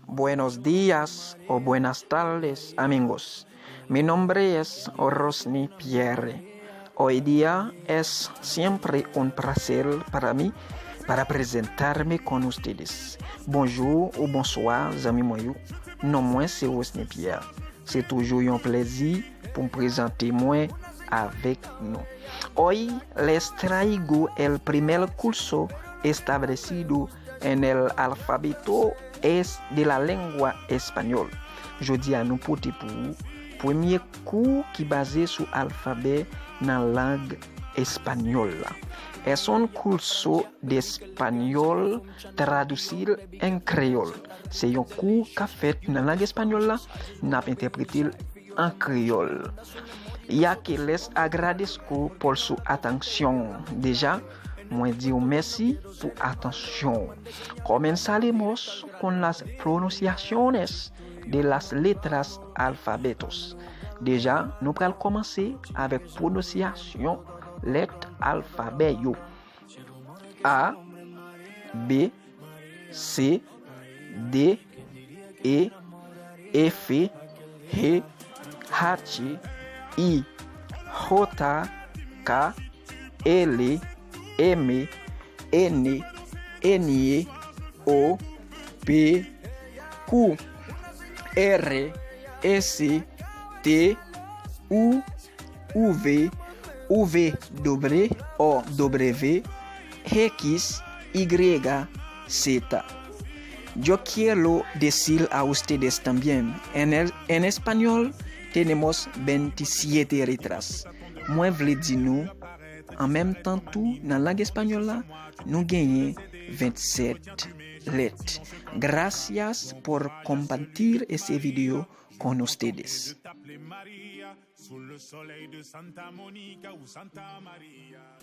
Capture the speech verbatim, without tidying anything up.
Buenos días o buenas tardes, amigos. Mi nombre es Rosny Pierre. Hoy día es siempre un placer para mí para presentarme con ustedes. Bonjou ou bonswa, zanmi mwen yo. Non mwen se Rosny Pierre. Se toujou yon plezi pou m prezante mwen avèk nou. Hoy les traigo el primer curso establecido en el alfabeto es de la lengua español. Jodi a nou pote pou ou premye kou ki baze sou alfabè nan lang espanyòl la. Es un curso de español traducir en creol. Se yon kou k ap fèt nan lang espanyòl la, n ap entèprete l an kreyòl. Ya que les agradezco por su atención. Deja, mwen di w mèsi pou atansyon w. Comenzaremos con las pronunciaciones de las letras alfabetos. Deja, nou pral kòmanse avèk pwononsyasyon lèt alfabè yo. A, B, C, D, E, F, G, H, I, J, K, L, M, N, Ñ, O, P, Q, R, S, T, U, V, W, X, Y, Z. Yo quiero decir a ustedes también. En el, en español tenemos veintisiete letras. Mwen vle di nou, an menm tan tou, nan lang espanyòl la, nou genyen vennsèt lèt. Gracias por compartir este video con ustedes. Sous le soleil de Santa Monica ou Santa Maria.